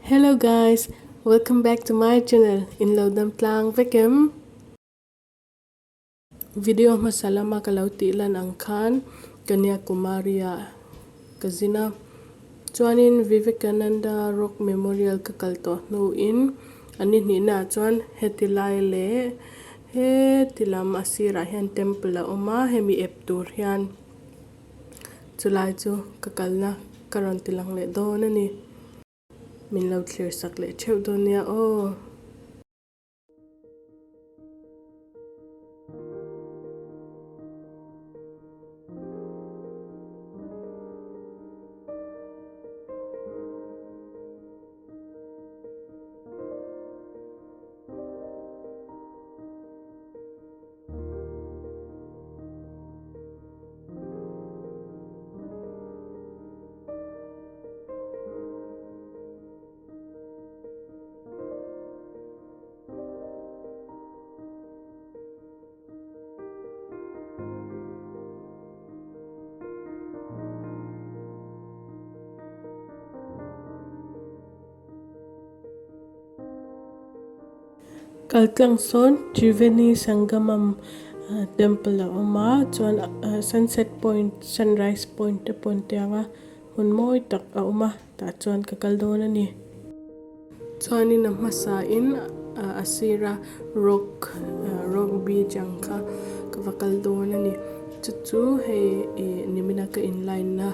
Hello guys, welcome back to my channel, in lo dam tlang vek em? Video hmasa lama ka lo tih lan ang khan Kanyakumari ah ka zin a, chuanin Vivekananda Rock Memorial ka kal tawh hnuin a ni hnihna ah chuan heti lai leh heti lam a sirah hian temple a awm a, hemi ep tur hian Chulai chu ka kalna ka rawn ti lang leh dawn a ni. Min lo thlir sak leh theuh dawn nia aw. Kaltlang sawn Triveni Sangamam temple a awm a chuan sunset point sunrise point te pawh an ti ang a hmun mawi tak a awm a tah chuan ka kal dawn a ni. Chuanin a hmasa in a sira rock rock beach ang kha ka va kal dawn a ni chu chu hei ih nimina ka in line na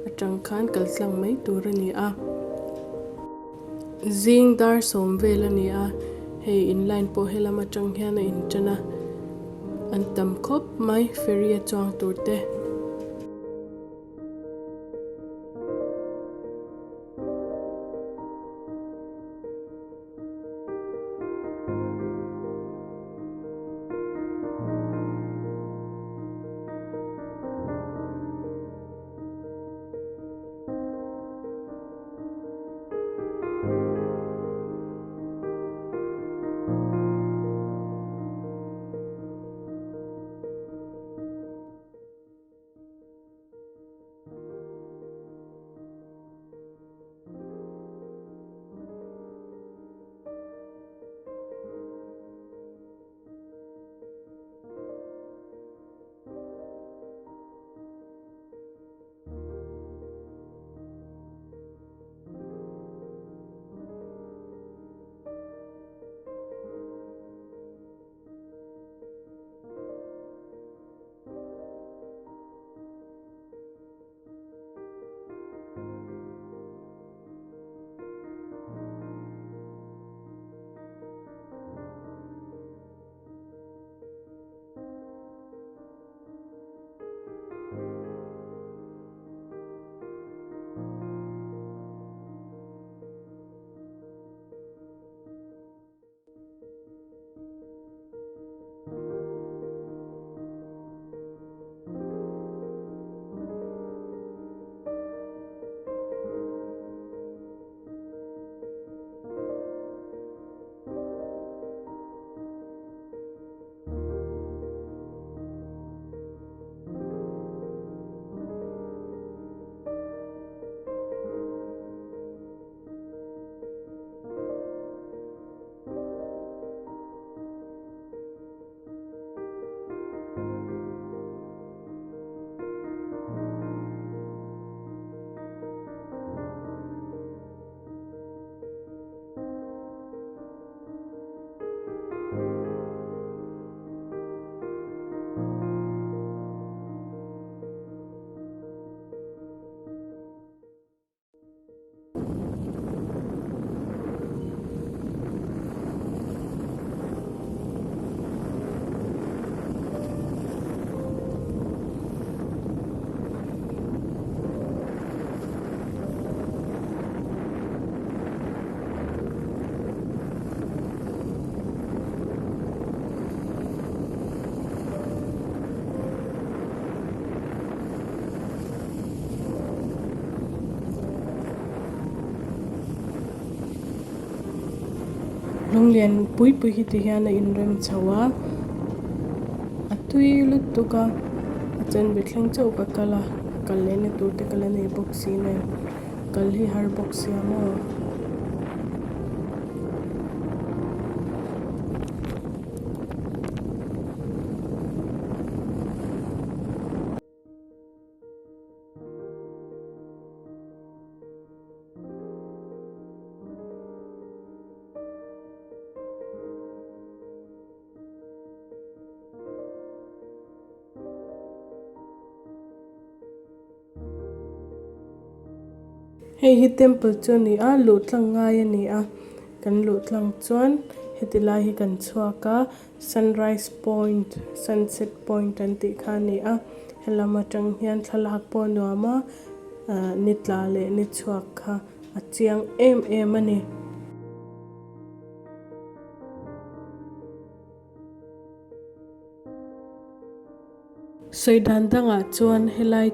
atang khan kaltlang mai tur a ni a. Zing dar sawm vel a ni a, hei in line pawh helam atang hian a intan a, an tam khawp mai ferry a chuang tur te. Lunglian pui pui hi ti hian a inrem chho a a tui lutuk a a chanve thleng chauh ka kal a kal lehna tur te ka la nei bawk si nen kal hi har bawk sia maw. Hei hi temple chu a ni a luh tlang ngai a ni a kan luh tlang chuan heti lai hi kan chhuak a sunrise point sunset point an tih kha a ni a helam atang hian thlalak pawh a nuam a ahh ni tla leh ni chhuak kha a chiang em em a ni. Sawi dan dangah chuan helai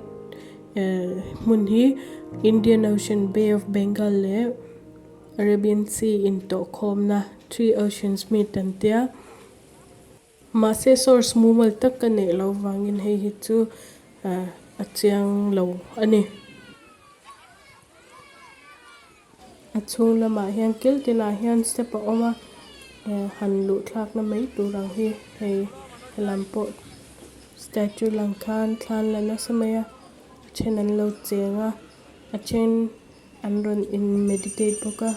eh hmun hi Indian Ocean, Bay of Bengal leh Arabian Sea intawhkhawmna Three Oceans Meet an tia. Mahse source mumal tak ka neih loh vangin hei hi chu eh a chiang lo a ni. A chhung lamah hian kil tinah hian step a awm a eh han luh thlakna mai tur ang hi hei helam pawh statue lang khan thla an la nasa mai a a then an lo cheng a a then an rawn in meditate bawk a.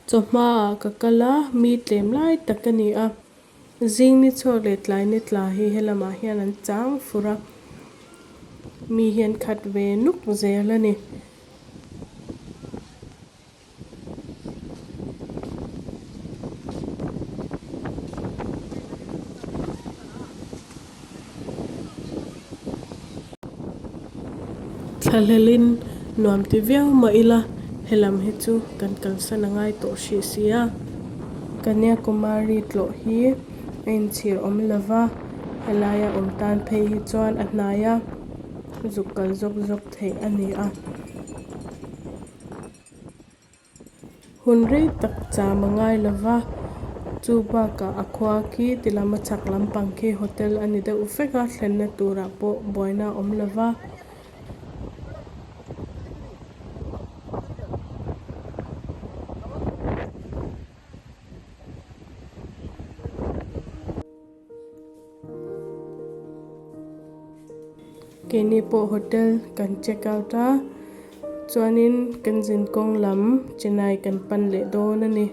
Chawhmaah ka kal a, mi tlem lai tak a ni a. Zing ni chhuak leh tlai ni tla hi helamah hian an chang fur a, mi hian khat ve nuk zel a ni. Thlahlelin nuam ti viau mah ila helam hi chu kan kalsan a ngai tawh hrih si a. Kanyakumari tlawh hi a inchhir awm lova, helaia awm tan phei hi chuan a hnai a, zuk kal zawk zawk theih a ni a. Hun rei tak cham a ngai lo va, chu bakah a khua khi ti lama chhak lampang khi hotel a ni deuh vek a, thlenna turah pawh buaina a awm lo va. Keini pawh hotel kan check out a chuanin kan zin kawng lam Chennai kan pan leh dawn a ni.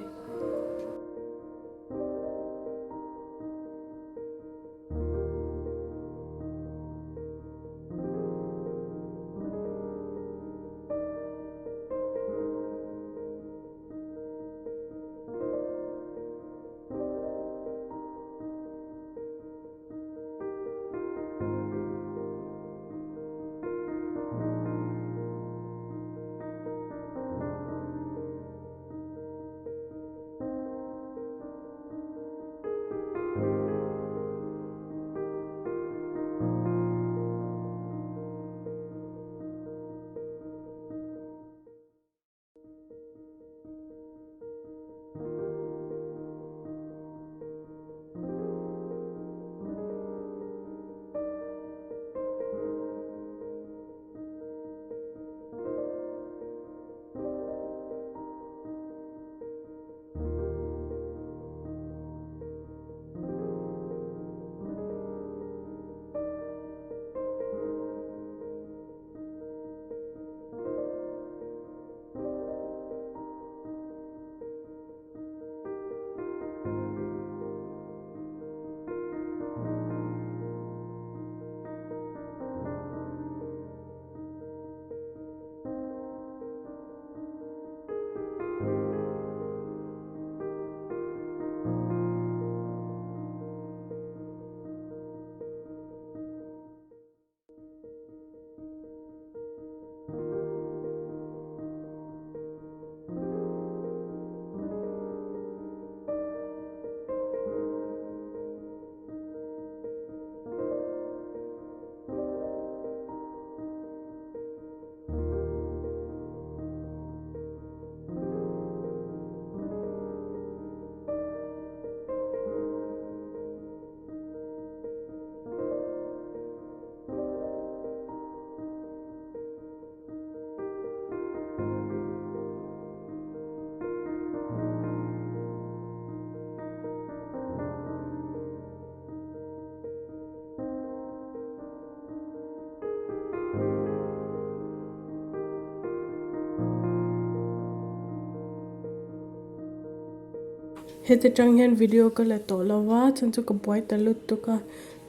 Heti tang hian video ka la tawh lo a, chhan chu ka buai ta lutuk a.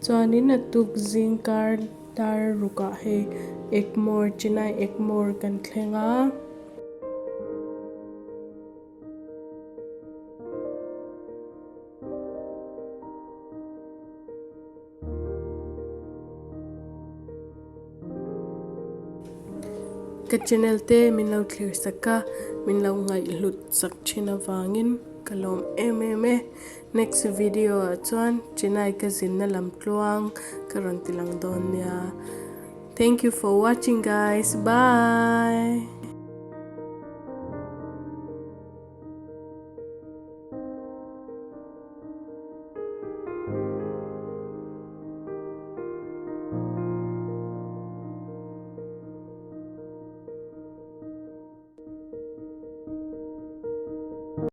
Chuanin a tuk zing kar dar rukah hei Egmore, Chennai Egmore kan thleng a. Ka channel te min lo thlir sak a, min lo ngaihhlut sak thin avangin ka lawm em em e. Next video ah chuan Chennai ka zinna lam tluang ka rawn ti lang dawn nia. Thank you for watching guys. Bye.